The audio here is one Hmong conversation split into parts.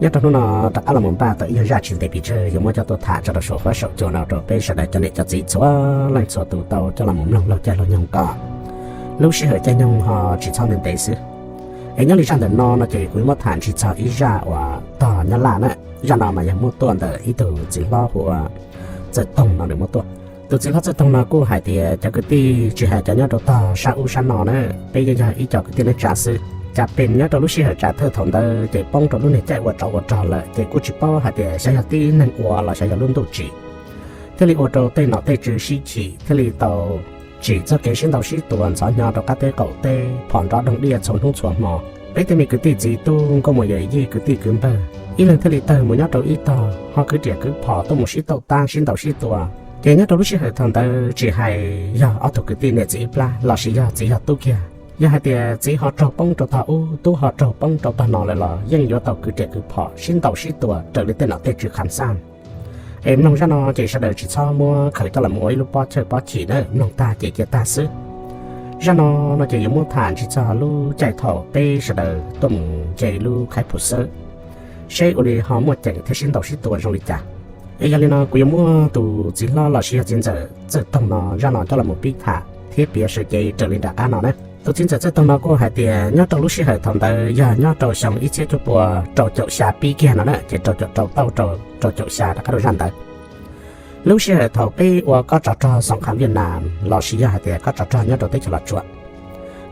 Nyob rau hnub no rov qab los mus npaj tau ib zaj tsis ntev pes tsawg yuav muab coj tuaj tham tso rau saum huab saum cua no rau peb sawv daws cov niam cov txiv txhua leej txhua tus tau coj los mus mloog laug caij laug nyoog kom lub sij hawm caij nyoog ho tsis txhob ntev ntev xwb. Es nyob li zaj ntawm no no ces kuv yuav muab tham ntsig txog ib zaj uas tog Nyab Laj na. Zaj no mas yog muab tuaj ntawm ib tug txiv hlob hu ua Txawj Toog no nws muab tuaj. Tus txiv hlob Txawj Toog no kuj hais tias cov kwv tij tsis hais cov nyob rau tog sab ub sab no na, peb yeej yog ib co kwv tij neej tsa xwb. Cas pes nyob rau lub sij hawm tsam thawj thaum ntawd ces poob rau lub niag caij ua tsov ua rog lawm ces kuj tsis paub hais tias xyov yog tib neeg ua los xyov yog lub ntuj tsim, thiaj li ua rau tej nom tej tswv sib chim thiaj li tau tsim txoj kev sib ntaus sib tua ntxhov hnyo rau qab teb qaum teb phom nrov doog diaj txhua hnub txhua hmo. Peb tej me kwv tij txiv tub nkauj muam yawm yij kwv tij kwv npawg ib leeg thiaj li tawg mus nyob rau ib tog ho kwv riam kwv phom tuaj mus sib tauj tab sib ntaus sib tua. Ces nyob rau lub sij hawm thaum ntawd tsis hais yog ob tug kwv tij niam txiv ib plab los sis yog txiv yog tub kiag, yog hais tias txiv ho raug poob rau tog ub tub ho raug poob rau tog no lawm los yeej yuav tau kwv riam kwv phom sib ntaus sib tua raws li tej nom tej tswv kham xaj. Es mloog zaj no ces sawv daws tsis txhob muab khaws coj los mus ua ib lub pob chawj pob chim na, mloog tag ces cia tag xwb. Zaj no no ces yuav muab tham ntsig txog lub caij thaum peb sawv daws tuaj mus nce lub khaib phuv xawb, seb ua li ho muaj ceem thiab sib ntaus sib tua zoo li cas. Es yog li no kuv yuav muab tus txiv hlob los sis yog txiv ntxawm Txawj Toog no zaj no coj los mus pib tham thiab piav sawv cev raws li nram qab no na. Tus txiv ntxawm Txawj Toog no kuj hais tias nyob rau lub sij hawm thaum ntawd yog nyob rau xyoo ib txhiab cuaj pua rau caum xya pib kiag no na, ces rau caum rau tau rau caum xya rov qab rau zaj ntawd. Lub sij hawm thaum peb ua kob tsov rog xoom kham Viaj Nam los sis yog hais tias kob tsov rog nyob rau teb chaws Los Tsuas,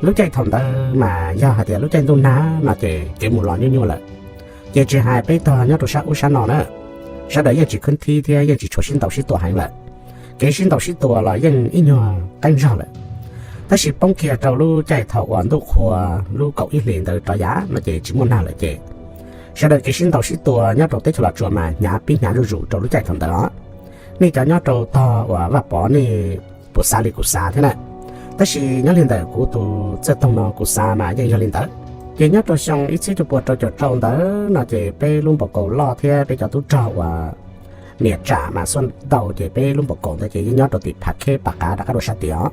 lub caij thaum ntawd mas yog hais tias lub caij ntuj nag no ces kev mus los nyuaj nyuaj lawm. Ces tsis hais peb tog nyob rau sab ub sab no na, sawv daws yeej tsis khwb thib thiab yeej tsis tshua sib ntaus sib tua heev lawm. Kev sib ntaus sib tua los yeej ib nyuag qeeb zog lawm. Tab sis poob kiag rau lub caij thaum uas ntuj qhua lub kaum ib hlis ntawd rov yav no ces tsis muaj nag lawm ces sawv daws kev sib ntaus sib tua nyob rau teb chaws Los Tsuas mas hnyav pib hnyav zuj zus rau lub caij thaum ntawd os. Nej cov nyob rau tog uas Vaj Pov nej puas xav li kuv xav thiab na. Tab sis nyob li ntawm kuv tus Txawj Toog no kuv xav mas yeej yog li ntawd. Ces nyob rau xyoo ib txhiab cuaj pua rau caum rau ntawd no ces peb lub npau kaus loj thiab peb cov tub rog uas niam tsam mas xuaj ntau ces peb lub npau kaus ntawd ces yeej nyob rau tim Phav Kheb Phav Qav rov qab rau sab tid os.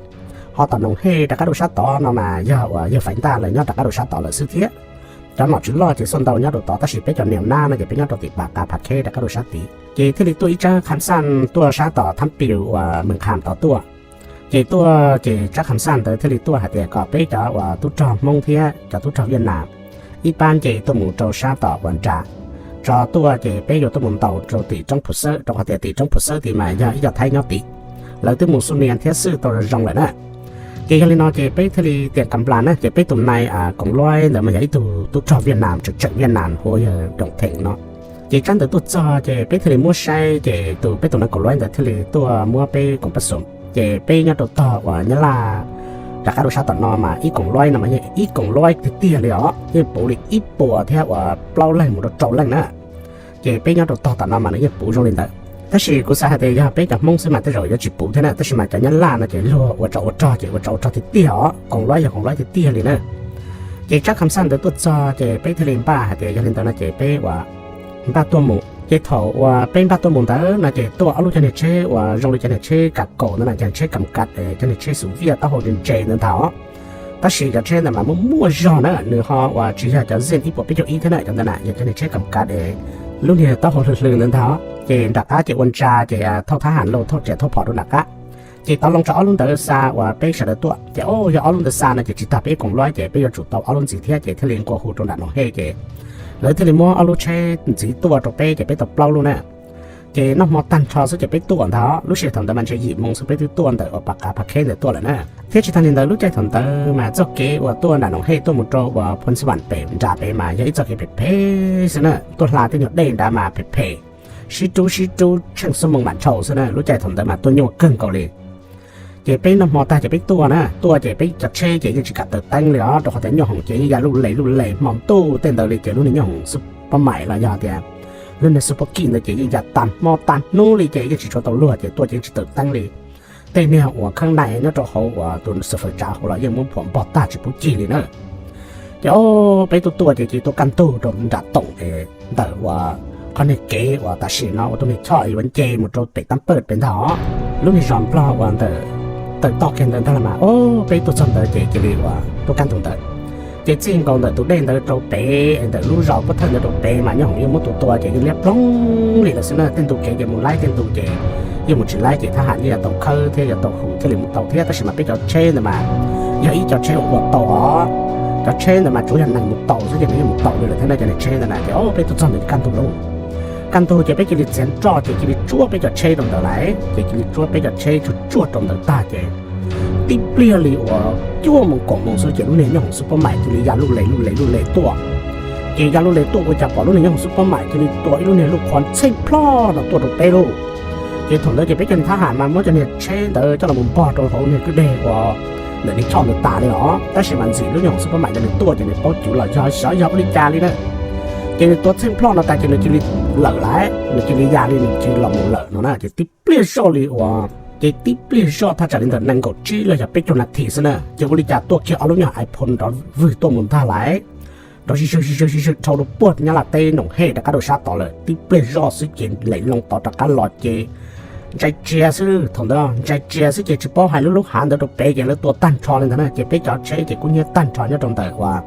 Ho tom Noom Hej rov qab rau sab tod no mas yog uas yawg Faiv Ntaj lawv nyob rov qab rau sab tod lawm xwb thiab. Cov nom tswv loj ces xuaj ntau nyob rau tod tab sis peb cov niam nab no ces peb nyob rau tim Phav Qav Phav Kheb rov qab rau sab tid ces thiaj li tuaj ib tsab kham xaj tuaj sab tom Thab Pius uas Mees Kham tod tuaj. Ces tuaj ces tsab kham xaj ntawd thiaj li tuaj hais tias kom peb cov uas tub rog Hmoob thiab cov tub rog Viaj Nam ib pab nce tuaj mus rau sab tom uas nram tso tuaj ces peb yuav tuaj mus ntaus rau tim roob Phuv Xawb rau qhov tias tim roob Phuv Xawb tid mas yog ib co Thaib nyob tid, lawv twb mus xub nias thiab xwb tau zoo lawm na. Ces yog li no ces peb thiaj li tias kam nplas na ces peb tus nai Koom Luaib ntawd mas yog ib tug tub rog Viaj Nam tseem tseem Viaj Nam hu ua yog Doom Theem no. Ces tsab ntawd tuaj txog ces peb thiaj li muab saib ces tus peb tus nai Koom Luaib ntawd thiaj li tuaj muab peb koom pab xum ces peb nyob rau tog uas Nyab Laj rov qab rau sab tom no mas ib Koom Luaib no mas yeej ib Koom Luaib tiag tiag li os, yeej puv li ib puas thiab uas plaub leeg mus rau rau leej na. Ces peb nyob rau tog tom no mas nws yeej puv zoo li ntawd. Tab sis kuv xav hais tias yog peb cov Hmoob xwb mas tej zaum yuav tsis puv thiab na, tab sis mas cov Nyab Laj no ces luag ua tsov ua rog ces ua tsov ua rog tiag tiag os, Koom Luaib yog Koom Luaib tiag tiag li na. Ces tsab kham xaj ntawd tuaj txog ces peb thiaj li npaj hais tias yog li ntawd no ces peb uas npaj tuaj mus. Ces thaum uas peb npaj tuaj mus ntawd no ces tuaj ob lub cov niag tsheb uas zoo li cov niag tsheb kam kaum ntawd na, cov niag tsheb kam kav, cov niag tsheb xus viaj taub hau ntse ntse ntawd ntag. Tab sis cov tsheb ntawd mas muaj muaj zog na, nws ho uas tsis yog cov Zen ib puas peb caug ib thiab na, cov ntawd na yog cov niag tsheb kam kav es lub niag taub hau hlwb hlwb ntawd ntag. Ces nram qab ces ua ntsa ces thauj thab ham lauj thauj riam thauj phom rau nram qab. Ces tov loo tso ob lub ntawd xa uas peb sawv daws tuaj ces o yog ob lub ntawd xa no ces tsis tag peb Koom Luaib ces peb yuav tsum tau ob lub ntxiv thiab ces thiaj li nqua hu rau nram Noom Hej ces lawv thiaj li muab ob lub tsheb ntxiv tuaj rau peb ces peb tau plaub lub na. Ces noj hmo tag nrho xwb ces peb tuaj ntag, lub sij hawm thaum ntawd mas ntshe yim moo xwb peb twb tuaj ntawm uas Phav Qav Phav Kheb ntawd tuaj lawm na. Thiab tsis tag li ntawd lub caij thaum ntawd mas txoj kev uas tuaj nram Noom Hej tuaj mus rau uas Phoos Xab Vam pem nram pem mas yog ib txoj kev phem phem xwb na, tuaj hla tej nyuag dej nrad mas phem phem, sib rub sib rub tsheej xuab moos mam dhau xwb na, lub caij thaum ntawd mas tuaj nyuaj kawg nkaus li. Ces peb noj hmo tag ces peb tuaj na, tuaj ces peb cov tsheb ces yeej tsis kam taws teeb li os, rau qhov tias nyoob hoom ces yeej ya luj le luj le hmo ntuj tej ntawd li ces lub niag nyoob hoom xub pob maim los yog tias lub niag xub pob kij ntawd ces yeej ya tag hmo tag hnub li ces yeej tsis tshua tau luag ces tuaj ces yeej tsis taws teeb li. Tej niag uas kheeb nai nyob rau hauv uas tus xav fawm tsav hauv los yeej muab phuam npog tag tsis pub cig li na. Ces o, peb tuaj tuaj ces cia tuaj kaj ntug rau nram toom ntawm uas qhov niag kev uas tam sim no ua tus niag choj yuav nce mus rau pem Tab Pawj pem ntag. Lub niag zos Nplog uas ntawm taw toj kiag ntawd ntag los mas o, peb tuaj txog ntawd ces cia li uas tuaj kaj ntug ntawd. Ces txij nkaus ntawm tus dej ntawd rau pem, ntawm lub zos Pub Thawj ntawd rau pem mas nyob hoom yeej muab tus tua ces yeej liab ploog li lawm xwb na. Tej ntu kev ces mus laib tej ntu ces yeej mus tsis laib ces thab ham yeej yuav tau khawb thiab yuav tau hu thiaj li mus tau thiab. Tab sis mas peb cov tsheb ntawd mas yog ib cov tsheb uas ua tau os, cov tsheb ntawd mas tsuav yog neeg mus tau xwb ces nws yeej mus tau li lawm thiab na. Cov niag tsheb ntawd na ces o peb tuaj txog ntawd kaj ntug lauj, kaj ntug ces peb cia li txiav roj ces cia li tsuab peb cov tsheb rau ntawd lawm ces cia li tsuab peb cov tsheb tsuag tsuag rau ntawd tag ces tib pliag li uas cuaj moos kaum moos xwb ces lub niag nyob hoom xub pab maim cia li ya luj les luj les luj les tuaj. Ces ya luj les tuaj ua cas pom lub niag nyob hoom xub pab maim cia li tua ib lub niag luj qhuav txheej plhoj no tuaj rau peb lauj. Ces thaum ntawd ces peb cov niag thab ham mas muab cov niag tsheb ntawd coj los mus npog rau hauv niag kwj deg uas ntawm niag choj ntawd tas li os. Tab sis mas ntxim lub nyob hoom xub pab maim ntawd nws tuaj ces nws paub cuv los yog xyov yog ua li cas li na. Ces nws tua txheej plhoj no tas ces nws cia li lawm lawm, nws cia li ya li nws cia li los mus lawm no na. Ces tib pliag zoj li uas, ces tib pliag zoj thaj tsam li ntawm nees nkaum tsib los yog peb caug nas this xwb na ces ua li cas tuaj kiag ob lub nyuag iPhone nrov vwg tuaj mus ntag lawm. Nrov zij zawg zij zawg zij zawg dhau rau puag Nyab Laj teb Noom Hej rov qab rau sab tod lawm. Tib pliag zoj xwb ces lem loo tod rov qab los ces ntsais tsia xwb. Thaum ntawd ntsais tsia xwb ces tsis paub hais lub lub hav ntawd rau pem ces lawv tua tag nrho li ntawd na. Ces peb cov tsheb ces kub hnyiab tag nrho nyob rau ntawm uas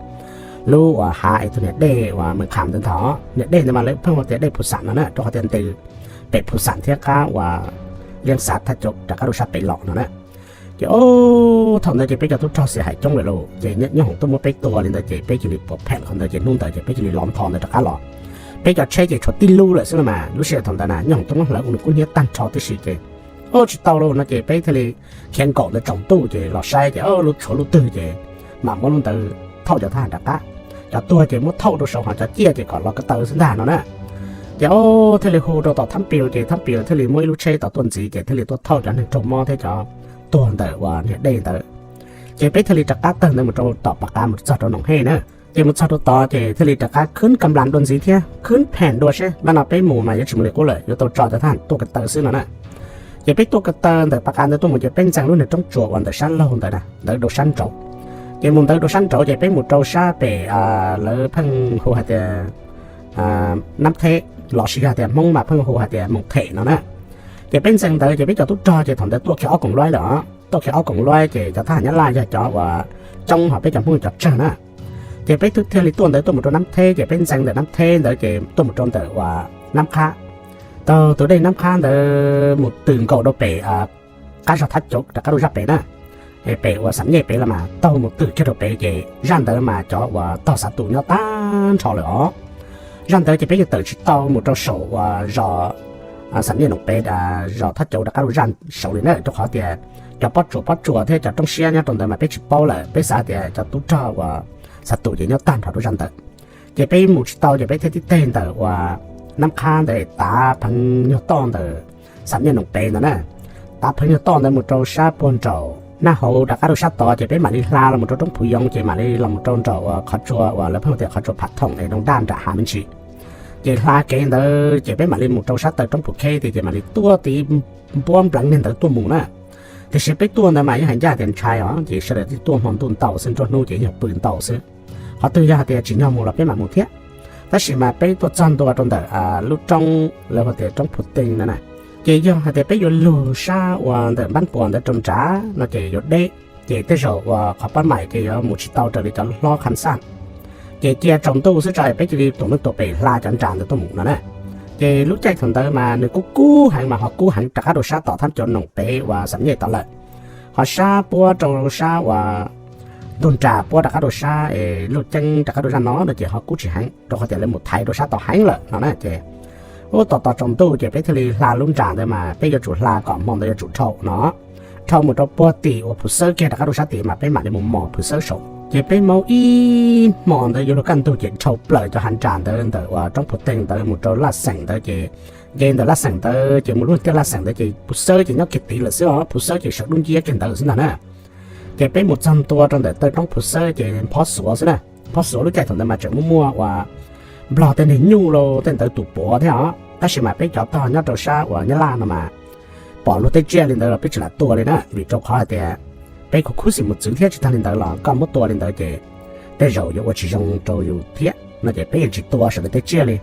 lub uas hav es tus niag dej uas Mes Kham ntawd ntag. Niag dej ntawd mas lawv pheej hu tias dej Phu Xam no na, rau qhov tias ntes pem Phu Xam thiab qab uas Liaj Xav Thaj Cauv rov qab rau sab pem los no na. Ces o, thaum ntawd ces peb cov tub rog xia hais coob lawm lauj, ces nyob hoom tuaj muab peb tua li ntawd ces peb cia li puas phem qhov ntawd ces hnub ntawd ces peb cia li lov ntho ntawd rov qab los. Peb cov tsheb ces tshuav tib lub lawm xwb no mas lub sij hawm thaum ntawd na nyob hoom tuaj muab hlawv ua nws kub hnyiab tag nrho tib si ces o tsis tau lauj no ces peb thiaj li khiav nkaum ntawd tsaus ntuj ces los saib ces o lub tshuav lub twg ces mam muab lub ntawd thauj cov thab ham rov qab. Cov tuag ces muab thauj rau saum hos cov ciaj ces kom los ko taw xwb ntag no na. Ces o thiaj li hu rau tom thab piu ces thab piu thiaj li muab ib lub tsheb tom tuaj ntxiv ces thiaj li tuaj thauj cov neeg raug mob thiab cov tuag ntawm uas niag dej ntawd. Ces peb thiaj li rov qab tawg ntawd mus rau tom Pas Qav mus txog rau Noom Hej na. Ces mus txog rau tod ces thiaj li rov qab khwb kam las dua ntxiv thiab khwb phem dua seb npaj no peb mus mas yuav tsis mus li qub lawm, yuav tau tso cov thab ham tuaj ko taw xwb no na. Ces peb tuaj ko taw ntawm Pas Qav ntawd tuaj mus ces peb ntxeev lub niag roob tsuas uas ntawm sab laug ntawd na, ntawd rau sab nraud. Ces mus ntawd rau sab nraud ces peb mus rau sab pem lawv pheej hu hais tias Nab Theb lossis yog tias Hmoob mas pheej hu hais tias Moos Them no na. Ces peb ntxeev ntawd ces peb cov tub rog ces thaum ntawd tuaj kiag ob koom luaib lawm os, tuaj kiag ob koom luaib ces cov thab ham Nyab Laj yog cov uas coob hos peb cov Hmoob cov tsawg na. Ces peb twb thiaj li tuaj ntawd tuaj mus rau Nab Theb ces peb ntxeev ntawm Nab Theb ntawd ces tuaj mus rau ntawm uas Nab Qhab. Taug tus dej Nab Qhab ntawd mus twm nkaus rau pem qab zos Thab Cauv rov qab rau zaj pem na, pem uas Xam Nyej pem los mas taug mus twm kiag rau pem ces zaj ntawd mas cov uas tog Xav Tus nyob tag nrho lawm os. Zaj ntawd ces peb yeej tawm tsis tau mus rau saum uas zos Xam Nyej Noom pem, zos Thab Cauv rov qab rau zaj saud li na, rau qhov tias cov pob tsuas pob tsuas thiab cov roob siab nyob rau ntawd mas peb tsis paub lawm, peb xav tias cov tub rog uas Xav Tus ces nyob tag nrho rau zaj ntawd. Ces peb mus tsis tau ces peb thiaj tib teg ntawm uas Nab Qhab ntawd tav pheev nyuag toj ntawm Xam Nyej Noom pem ntawd na, tav pheev nyuag toj ntawd mus rau sab puag nraum nab hauv rov qab rau sab tod ces peb mam li hla los mus rau roob Phuv Yoov ces mam li los mus rau nraum uas qhov tsua uas lawv pheej tias qhov tsua Phav Thoom es Noo Daj nram hav me ntsis. Ces hla kev ntawd ces peb mam li mus rau sab taw roob Phuv Kheb tias ces mam li tuaj tiv npuab npleev niag ntawd tuaj mus na. Tiam sis peb tuaj ntawd mas yeej hais ncaj tias ntshai os, ces sawv daws tuaj hmo ntuj ntau xwb, nruab hnub ces yog pw ntau xwb. Qhov twg yog hais tias tsim nyog mus los peb mam mus thiab. Tab sis mas peb tuaj txog ntua rau ntawm lub roob lawv hu tias roob Phuv Teej ntawd na, ces yog hais tias peb yuav lug sab uas ntawm Npab Puas ntawd rau nrad no ces yuav deb, ces tej zaum uas qhov pab maim ces yuav mus tsis tau raws li cov hlob qha xaj. Ces cia tsaus ntuj xwb tso peb cia li tuam leej tuam pem hla cov nras ntawd tuaj mus no na. Ces lub caij thaum ntawd mas nws kub kub heev mas ho kub heev rov qab rau sab tom Thab Cauv Noom pem uas Xam Nyej tod lawm. Ho sab puab rau sab uas ntug nras puab rov qab rau sab es Luj Ceeb rov qab rau zaj no no ces ho kub tsis heev rau qhov tias lawv mus thaiv rau sab tod heev lawm no na. Ces ub tos tos tsaus ntuj ces peb thiaj li hla lub nras ntawd mas peb yuav tsum hla kom hmo ntawd yuav tsum dhau no, dhau mus rau puag tim uas Phuv Xawb kiag rov qab rau sab tid mas peb mam li mus mos Phuv Xawb saud. Ces peb maub ib hmo ntawd yuav luag kaj ntug ces dhau plaws cov hav nras ntawd ntawm uas roob Phuv Teej ntawd mus rau Laj Xeem ntawd ces, ces ntawm Laj Xeem ntawd ces mus lub tiaj Laj Xeem ntawd ces Phuv Xawb ces nyob kiag tid lawm xwb os, Phuv Xawb ces sawv dub nciab kiag ntawd xwb ntag na. Ces peb mus txog ntua rau ntawm taw roob Phuv Xawb ces nphob xuav xwb na. Nphob xuav lub caij thaum ntawd mas tseem muaj muaj uas Nplog tej niag nyuj los tej ntawd tus puav thiab os, tab sis mas peb cov tog nyob rau sab uas Nyab Laj no mas pom luag tej tsiaj li ntawd los peb tsis lam tua li na, vim rau qhov hais tias peb kuj khuv xim mus txwv thiab, tsis tag li ntawd los koj muab tua li ntawd ces tej zaum yuav ua tsis zoo rau yus thiab no ces peb yeej tsis tua sawv daws tej tsiaj li.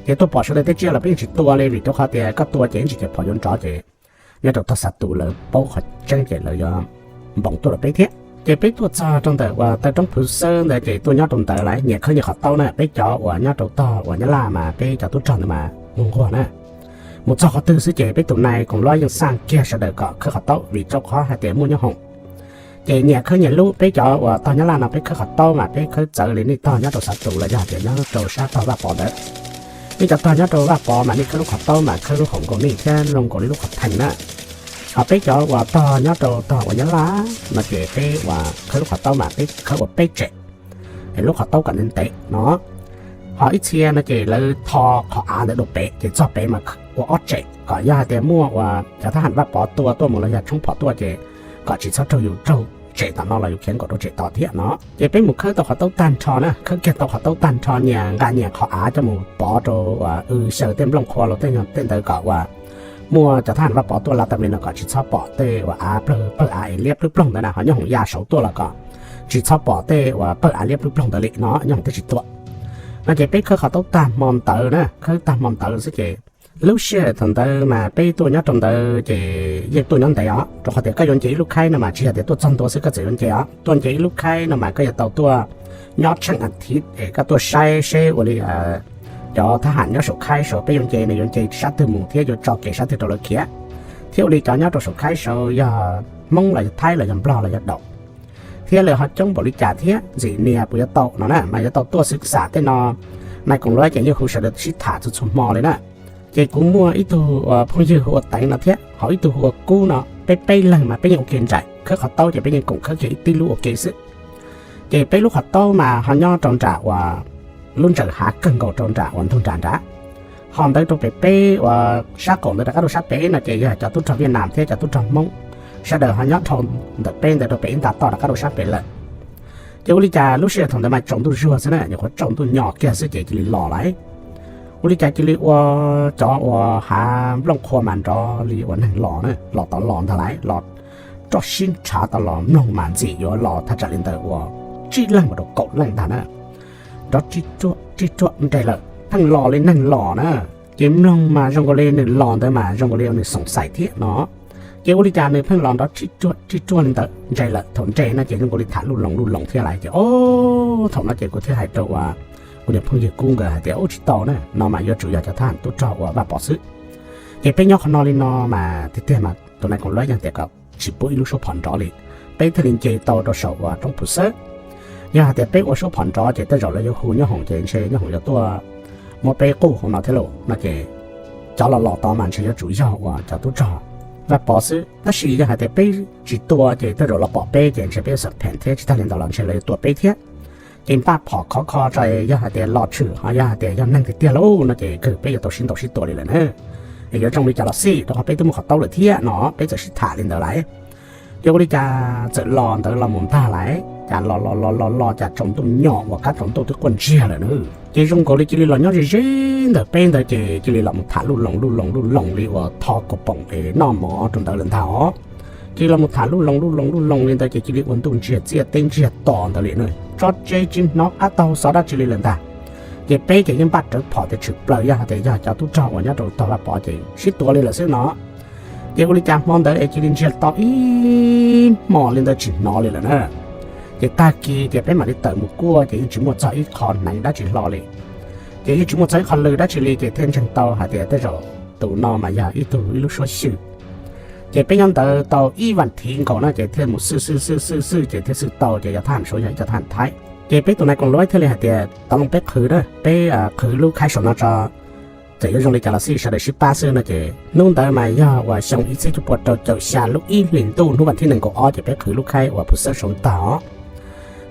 Ces tuaj pom sawv daws tej tsiaj los peb yeej tsis tua li, vim rau qhov tias koj tua ces ib ntsis ces phom yuav nrov ces nyob rau tog Xav Tus lawv paub qhov tseeb ces lawv yuav npoos tuaj rau peb thiab. Ces peb tuaj txog rau ntawm uas taw roob Phuv Xab ntawd ces tuaj nyob rau ntawd lawm, nyias khawb nyias qhov taub na. Peb cov uas nyob rau tog uas Nyab Laj mas peb cov tub rog ntawd mas mus nquag na. Mus txog qhov twg xwb ces peb tus nai koom luab yeej xaj kiag sawv daws kom khawb qhov taub vim rau qhov hais tias muaj nyob hoom. Ces nyias khawb nyias lub, peb cov uas tog Nyab Laj no peb khawb qhov taub mas peb khawb txawv li nej tog nyob rau Xav Tus los yog tias nyob rau sab tog Vaj Pov ntawd. Nej cov tog nyob rau Vaj Pov mas nej khawb lub qhov taub mas khawb lub hoom nkaus nej thiab zoo nkaus li lub qhov theem na. Ho peb cov uas tog nyob rau tog uas Nyab Laj no ces peb uas khawb lub qhov taub mas peb khawb ua peb tsem, es lub qhov taub kom ntev ntev no. Ho ib txhia no ces lawv tho qhov av ntawd dua pem ces txog pem mas ua ob tsem kom yog hais tias muaj uas cov thab ham Vaj Pov tua tuaj mus los yog tshoob phom tuaj ces kom tsis txhob raug yus raug tsem tom no los yus khiav nkaum rau tsem tod thiab no. Ces peb mus khawb tau qhov taub tag nrho na, khawb kiag tau qhov taub tag nrho nyias nqa nyias qhov av coj mus pov rau uas xyaw tej nplooj qhua los tej ntawd kom uas muaj cov thab ham Vaj Pov tuaj la tam li no kom tsis txhob pom tej uas av pawg av es liab plwb ploog ntawd na, ho nyob hoom ya saud tuaj los kom tsis txhob pom tej uas pawg av liab plwb ploog ntawd li no, nyob hoom twb tsis tua. No ces peb khawb qhov taub tag hmo ntawd na, khawb tag hmo ntawd xwb ces lub sij hawm thaum ntawd mas peb tuaj nyob rau ntawd ces yeej tuaj nyob ntev os, rau qhov tias koj yuav nce ib lub khaib no mas tsis yog tias tuaj txog ntua xwb koj txawm yuav nce os. Tuaj nce ib lub khaib no mas koj yuav tau tuaj nyob tsheej a thiv es koj tuaj saib seb ua li cov thab ham nyob saum khaib saud peb yuav nce nws yuav nce sab twg mus thiab yuav tso kev sab twg rau lawv khiav, thiab ua li cov nyob rau saum khaib saud yog Hmoob los yog Thaib los yog Nplog los yog Daum, thiab lawv ho coob npaum li cas thiab ntxim nias puas yuav tau no na, mas yuav tau tuaj xwb xam tej no. Nai koom luab ces yeej hu sawv daws sib tham txhua txhua hmo li na. Ces kuv muaj ib tug phooj ywg hu ua Teev no thiab ho ib tug hu ua Kub no, peb peb leeg mas peb yeej ua ke nraim, khawb qhov taub ces peb yeej koom khawb kiag ib tib lub ua ke xwb. Ces peb lub qhov taub mas ho nyob rau nram uas lub ntsaws hav kawg nkaus rau nram uas ntug nram nrad. Ho ntawd rau pem peb uas sab qaum ntawd rov qab rau sab pem no ces yog cov tub rog Viaj Nam thiab cov tub rog Hmoob, sawv daws ho nyob dhau ntawm peb ntawd rau pem ib nta toj rov qab rau sab pem lawm. Ces ua li cas lub sij hawm thaum ntawd mas tsaus ntuj zuag xwb na, nyuam qhuav tsaus ntuj nyos kiag xwb ces cia li los lawm. Ua li cas cia li ua cov uas hav nplooj qhua mas nrov li uas neeg los na, los tod los ntag lauj, los roj sib ntshav tod los mloog mas ntxim yuav los thaj tsam li ntawd uas tsib leeg mus rau kaum leej ntag na. Nrov rij ruaj nres lawm, pheej los li neeg los na. Ces mloog mas zoo nkaus li nws los ntawd mas zoo nkaus li nws xoom xais thiab no. Ces ua li cas nws pheej los nrov rij ruaj li ntawd nres lawm, thaum nres no ces zoo nkaus li tham luj loos luj loos thiab lawm. Ces o, thaum no ces kuv thiaj hais rau uas kuv niag phooj ywg Kub nkawd hais tias ub tsis tau na, no mas yuav tsum yog cov thab ham tub rog uas Vaj Pov xwb. Ces peb nyob qhov no li no mas tiag tiag mas tus nai koom luab yeej tias kom tsis pub ib lub suab phom nrov li, peb thiaj li nce tau rau saum uas roob Phuv Xab. Yog hais tias peb ua suab phom nrov ces tej zaum lawv yuav hu nyob hoom ces ntshe nyob hoom yuav tuaj muab peb quj hauv no thiab lauj no ces cov los los tod mas ntshe yuav tsum yog uas cov tub rog Vaj Pov xwb. Tab sis yog hais tias peb tsis tua ces tej zaum los pom peb ces ntshe peb yuav xam phem thiab, tsis tag li ntawd los ntshe lawv yuav tua peb thiab. Ces npaj phom khov kho tso, yog hais tias los tshwm ho yog hais tias yog neeg tiag tiag lauj no ces kawg peb yuav tau sib ntaus sib tua li lawm na. Es yuav zoo li cas los xij, rau qhov peb twb muaj qhov taub lawm thiab no, peb txawm sib tham li ntawd lawm. Ces ua li cas txawm los ntawd los mus ntag lawm, cas los los los los los cas tsaus ntuj nyos uas kab tsaus ntuj twb quaj ntsiag lawm na. Ces zoo nkaus li cia li los nyob ze ze ntawm peb ntawd ces cia li los mus tham luj loos luj loos luj loos li uas tho kaus poom es noj mov rau ntawd lawm ntag os. Ces los mus tham luj loos luj loos luj loos li ntawd ces cia li ua ntuj ntsiag txiaj teb ntsiag to ntawd li na, tsob tseb tsis hnov qab taug xov dab tsi li lawm ntag. Ces peb ces yeej npaj rawv phom tias tshwm plaws yog hais tias yog cov tub rog uas nyob rau tog Vaj Pov ces sib tua li lawm xwb no. Ces ua li cas hmo ntawd es cia li ntsiag to ib hmos li ntawd tsis hnov li lawm na. Ces tag kis ces peb mam li tawm mus kuaj ces yeej tsis muaj txog ib qho hneev dab tsi hlo li. Ces yeej tsis muaj txog ib qho lw dab tsi li ces thiaj ntseeg tau hais tias tej zaum tus no mas yog ib tug ib lub suab xywm. Ces peb nyob ntawd tau ib vas thiv nkaus na ces thiaj mus xwj xwj xwj xwj xwj ces thiaj xwj tau ces cov thab ham saud yog ib cov thab ham Thaib. Ces peb tus nai koom luab thiaj li hais tias tau loo peb qhwv na, peb qhwv lub khaib saum no tso, txawm yuav zoo li cas los xij sawv daws sib pab xwb no ces hnub ntawd mas yog uas xyoo ib txhiab cuaj pua rau caum xya lub ib hlis ntuj hnub vas thib nees nkaum ob ces peb qhwv lub khaib uas Phuv Xab saud ntag os.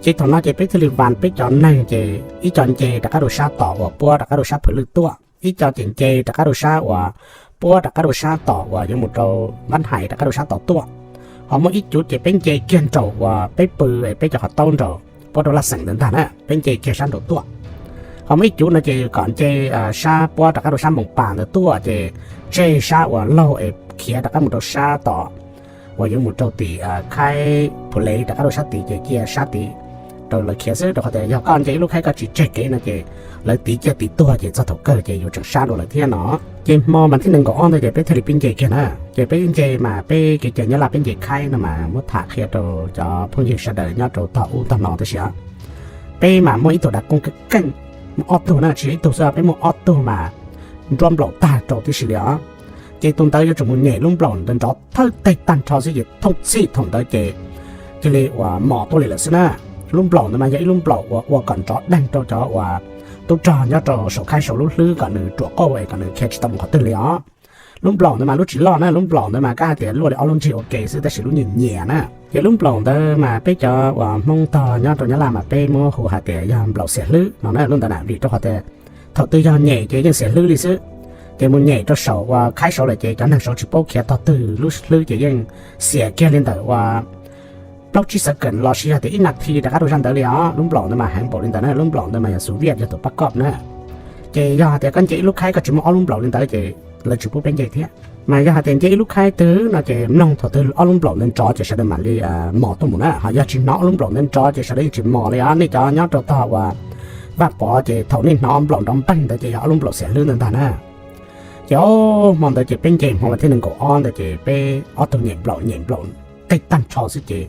Ces thaum no ces peb thiaj li vas peb cov neeg ces ib co nce rov qab rau sab tom uas puab rov qab rau sab Phwv Lwj tuaj, ib co ces nce rov qab rau sab uas puab rov qab rau sab tom uas yuav mus rau Npab Hais rov qab rau sab tod tuaj. Ho muaj ib cuv ces peb nce kiag nraum uas peb pw peb cov qhov taub nraum puab rau Laj Xeem ntawd ntag na, peb nce kiag sab nraud tuaj. Ho muaj ib cuv no ces kom nce sab puab rov qab rau sab Moos Pas ntawd tuaj ces tseg sab uas laug es khiav rov qab mus rau sab tom uas yuav mus rau tim khaib Phuv Lev rov qab rau sab tid ces cia sab tid rau lawv khiav xwb, rau qhov tias yog koj nce ib lub khaib koj tsis tseg kev no ces lawv tiv ciaj tiv tuag ces txog thaum kawg ces yuav tseem sab dua lawm thiab no. Ces hmo mas thib nees nkaum ob ntawd ces peb thiaj li pib nce kiag na. Ces peb nce mas peb kev cai Nyab Laj peb nce khaib no mas muab tham qhia rau cov phooj ywg sawv daws nyob rau tog ub tog no tib si. Peb mas muaj ib tug dav kooj keej keej, muaj ob tug na, tsis yog ib tug xwb, peb muaj ob tug mas nruab nplaum tag rau tib si li os. Ces tus ntawd yuav tsum mus nyem lub nplaum ntawd nrov thawj teg tag nrho xwb ces thooj txhij thaum ntawd ces cia li uas mos tuaj li lawm xwb na. Lub nplaum ntawd mas yog ib lub nplaum uas ua kom nrov deeg rau cov uas tub rog nyob rau saum khaib saum lub hlwb kom nws ruam qauj es kom nws khiav tsis tau mus qhov twg li os. Lub nplaum ntawd mas lub tsis loj na, lub nplaum ntawd mas kab hais tias luaj li ob lub nrig ua ke xwb tab sis lub nyias nyias na. Ces lub nplaum ntawd mas peb cov uas Hmoob tog nyob rau Nyab Laj mas peb muab hu hais tias yog nplaum xiam hlwb no na lub ntawd na, vim rau qhov tias thaum twg yog nyem ces yeej xiam hlwb li xwb. Ces mus nyem rau saum uas khaib saud lawm ces cov neeg saud tsis paub khiav tog twg, lub hlwb ces yeej xiam kiag li ntawm uas plaub tsib xav keem los sis yog tias ib nas this rov qab rau zaj ntawd li os. Lub nplaum ntawd mas heev npaum li ntawd na, lub nplaum ntawd mas yog Xus Viaj yog tus pab koj na. Ces yog hais tias koj nce ib lub khaib koj tsis muaj ob lub nplaum li ntawd ces lawv tsis pub peb nce thiab. Mas yog hais tias nce ib lub khaib twg no ces mloog thaum twg ob lub nplaum ntawd nrov ces sawv daws mam li mos tuaj mus na, ho yog tsis hnov ob lub nplaum ntawd nrov ces sawv daws yeej tsis mos li os. Nej cov nyob rau tog uas Vaj Pov ces thaum nej hnov nplaum nrov npeeg ntawd ces yog ob lub nplaum xiam hlwb ntawd ntag na. Ces o, hmo ntawd ces peb nce hmo vas thib nees nkaum ob ntawd ces peb ob tug nyem nplaum nyem nplaum teg tag nrho xwb ces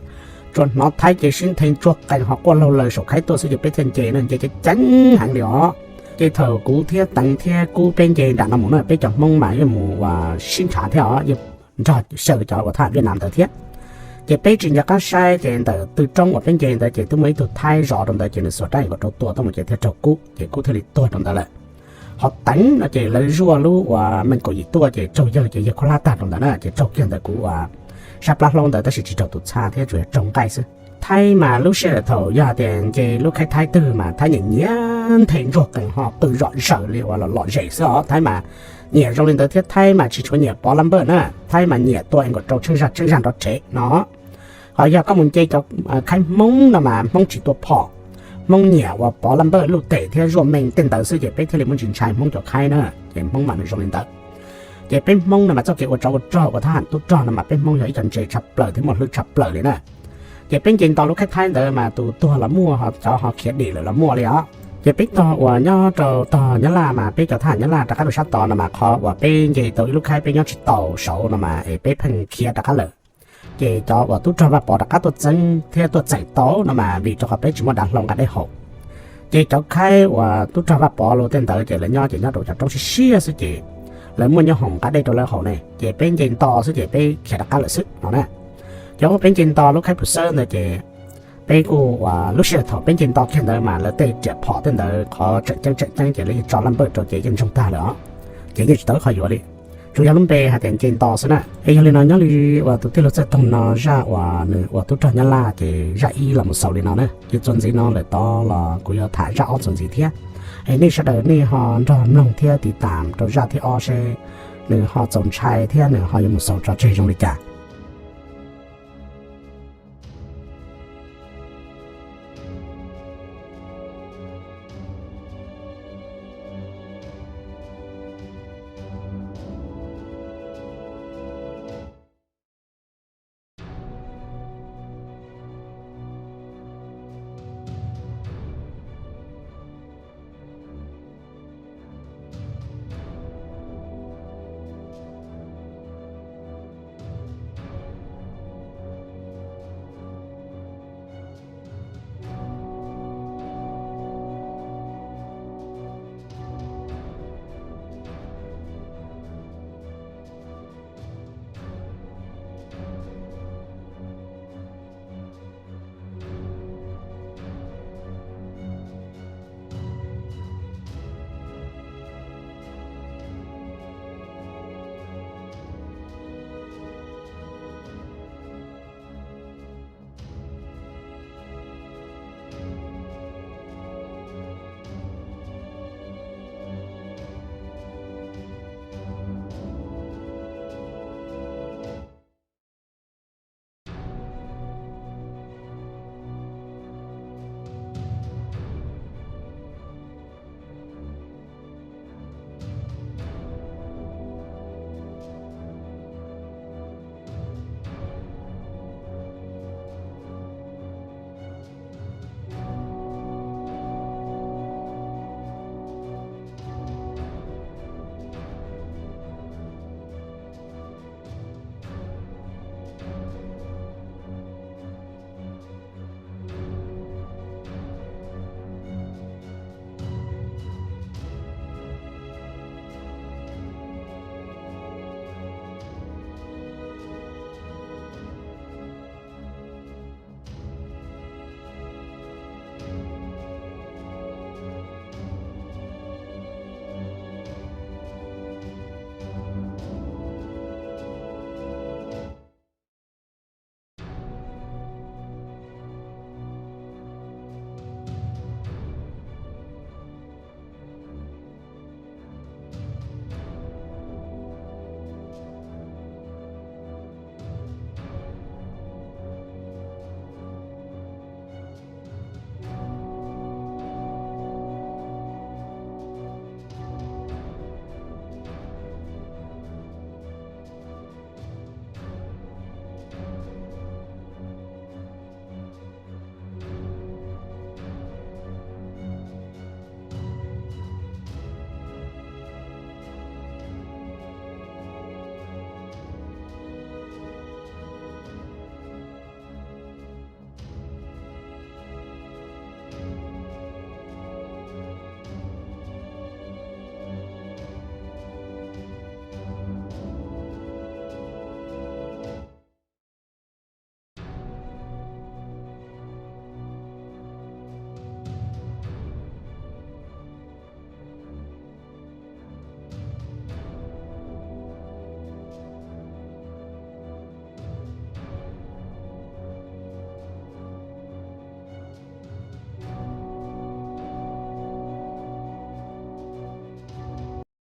tsuas hnov Thaib ces sib nthe ntsuag qees ho quaj laug laws saum khaib tuaj xwb ces peb thiaj nce na, nce ceev ceev heev li os. Ces thaum kuv thiab Teev thiab Kub peb nce nram no mus na, peb cov Hmoob mas yeej mus uas sib ntshav thiab os, yeej nrog xyaw cov uas thab ham Viaj Nam ntawd thiab. Ces peb tsis nco qab saib ces ntawm tw roob uas peb nce ntawd ces twb muaj ib tug Thaib zov rau ntawd ces nws xuas rab nkaum rau tua tuaj mus ces thiaj raug Kub ces Kub thiaj li tuag rau ntawd lawm. Ho Teev no ces lawv zuaj lub uas meej kaum yim tuaj ces raug yawg ces yawg khaub hlab tag rau ntawd na, ces raug kiag ntawm kuv uas sab plab hlaub ntawd tab sis tsis raug tus txha thiab tsuas yog raug nqaij xwb. Thaib mas lub sij hawm thaum yog tias nce lub khaib Thaib twg mas Thaib nyiam nyiam nthe ntsuag qees ho qw zom zaws li uas los lom zem xwb os. Thaib mas nyiam zoo li ntawd thiab Thaib mas tsis tshua nyiam pov lab npawj na, Thaib mas nyiam tua nkaus rau tsheej zaj tsheej zaj nrov rhev no. Ho yog koj mus nce cov khaib Hmoob no mas Hmoob tsis tua phom, Hmoob nyiam uas pov lab npawj luj tes thiab zuaj meej tej ntawd xwb ces peb thiaj li muaj ntsis ntshai Hmoob cov khaib na, ces Hmoob mas nws zoo li ntawd. Ces peb Hmoob no mas txoj kev ua tsov ua rog ua thab ham tub rog no mas peb Hmoob yog ib co ntse tshaj plaws thiab muaj hlwb tshaj plaws li na. Ces peb nce nto lub khaib Thaib ntawd mas tus tuag los muaj, cov ho khiav dim lawm los muaj li os. Ces peb tog uas nyob rau tog Nyab Laj mas peb cov thab ham Nyab Laj rov qab rau sab tod no mas qhov uas peb nce tau ib lub khaib peb nyob tsis tau saud no mas es peb pheej khiav rov qab lawm. Ces cov uas tub rog Vaj Pov rov qab tuaj txeeb thiab tuaj txeem tau no mas vim rau qhov peb tsis muaj dav hlau nqa dej haus. Ces cov khaib uas tub rog Vaj Pov los tej ntawd ces lawv nyob ces nyob rau cov roob siab siab xwb ces lawv muaj nyob hoom nqa dej rau lawv haus ne, ces peb nce nto xwb ces peb khiav rov qab lawm xwb no na. Ces peb nce nto lub khaib Pus Xawb ntawd ces peb kuj uas lub sij hawm thaum peb nce nto kiag ntawd mas lawv tej riam phom tej ntawd qhov tseem ceeb tseem ceeb ces lawv yeej tso lab npawj rau ces yeej ntsoog tag lawm os, ces yeej tsis tau qhov yuav li. Tsuas yog lub npe hais tias nce nto xwb na. Es yog li no nyob li uas tus tij laug Txawj Toog no zaj uas nws ua tub rog Nyab Laj ces zaj ib los mus xaus li no na, ces txuas ntxiv no lawm tod los kuv yuav tham zaj ob txuas ntxiv thiab. Es nej sawv daws nej ho nrog mloog thiab tiv tam rau zaj thib ob seb nws ho txaus ntshai thiab nws ho yuav mus xaus tso tseg zoo li cas.